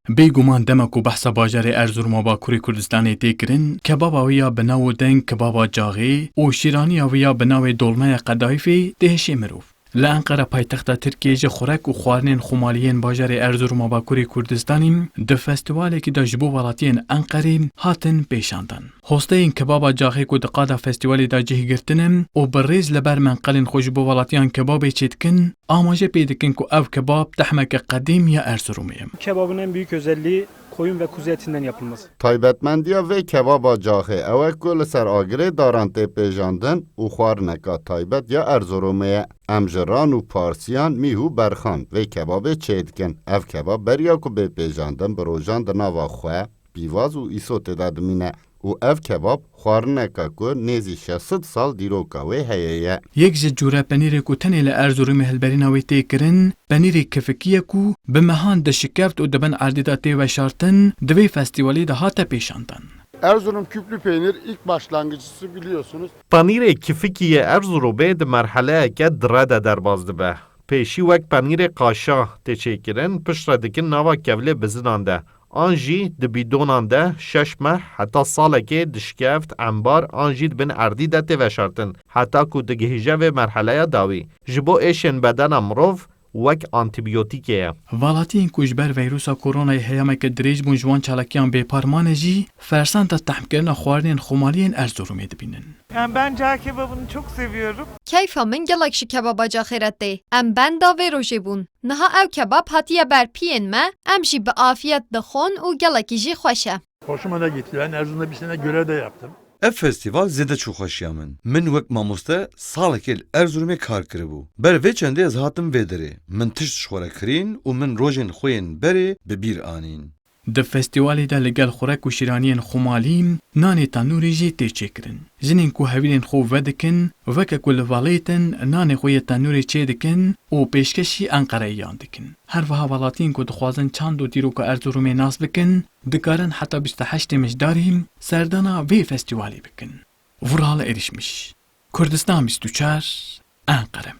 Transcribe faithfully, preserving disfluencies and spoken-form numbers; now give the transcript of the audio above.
Bêguman dema ku behsa bajarê Erzuruma Bakurê Kurdistanê tê kirin, kebaba wê ya bi nav û deng kebaba caxê û şîraniya wê ya bi navê dolmaya qedayîfê dihêşê mirov. Li Enqere paytexta Tirkiyê jî xurek û xwarinên xumaliyên bajarê Erzuruma Bakurê Kurdistanê di festîvalekî de ji bo welatiyên Enqerê hatin pêşandan. Hosteyên kebaba caxê ku di qada festîvalê de cih girtine û bi rêz li ber menqelên xwe ji bo welatiyan kebabê çêdikin, amaje pê dikin ku ev kebab tehmeke qedîm ya Erzurumê ye. Kebabın en büyük özelliği koyun ve kuzu etinden yapılması. Taybetmendiya vê kebaba caxê ew e ku li ser agirê daran tê pêjandin û xwarineka taybet ya Erzurumê ye. Em ji ran û parsiyan, mîh û berxan vê kebabê çêdikin. Ev kebab beriya ku bê pêjandin bi rojan di nava xwe, pîvaz û îsotê de dimîne û ev kebab xwarineka ku nêzî şeş sed sal dîroka wê heye ye. Yek ji cûre penîrê ku tenê li Erzurumê hilberîna wê tê kirin, penîrê kifikî ye ku bi mehan dişikeft û di bin erdê de tê veşartin, di vê festîvalê de hate pêşandan. Erzurum küplü peynir ilk başlangıcısı biliyorsunuz. Panîrê kifikî yê Erzurumê di merheleyeke dire de derbas dibe. Pêşî wek panîrê qaşa tê çêkirin, piştre dikin nava kevlê bizinan de. An jî di bîdonan de şeş meh heta salekê dişkeft, embar an jî di bin erdî de tê veşartin, heta ku digihîje vê merheleya dawî. Ji bo êşên bedena mirov wek antîbiyotîkê ye. Welatiyên ku ji ber veyrusa koronayê heyameke dirêj bûn ji wan çalakiyan bêpar mane jî, fersenda tehmkirina xwarinên xumaliyên Erzurumê dibînin. Yani ben cağ kebabını çok seviyorum. Keyfa min gelek ji kebaba caxê re tê. Em benda vê rojê bûn. Niha ew kebab hatiye ber piyên me, em jî bi afiyet dixwin û gelekî jî xweş e. Hoşuma da gitti. Ben Erzurum'da bir sene görev de yaptım. Ev festîval zêde çû xweşiya min. Min wek mamoste salekê li Erzurumê kar kiribû. Ber vê çendê ez hatim vê derê. Min tişt ji xwe re kirîn û min rojên xwe yên berê bi bîr anîn. Di festîvalê de li gel xurek û şîraniyên xumalî, nanê tenûrê jî tê çêkirin. Jinên ku hevîrên xwe vedikin, weke ku li Valêtin nanê xwe yê tenûrê çêdikin û pêşkêşî Enqereyiyan dikin. Her wiha welatiyên ku dixwazin çand û dîroka Erzurumê nas bikin, dikarin heta bîst û heştê Mijdarî serdana vê festîvalê bikin. Vural Erişmiş, Kurdistan bîst û çar, Enqere.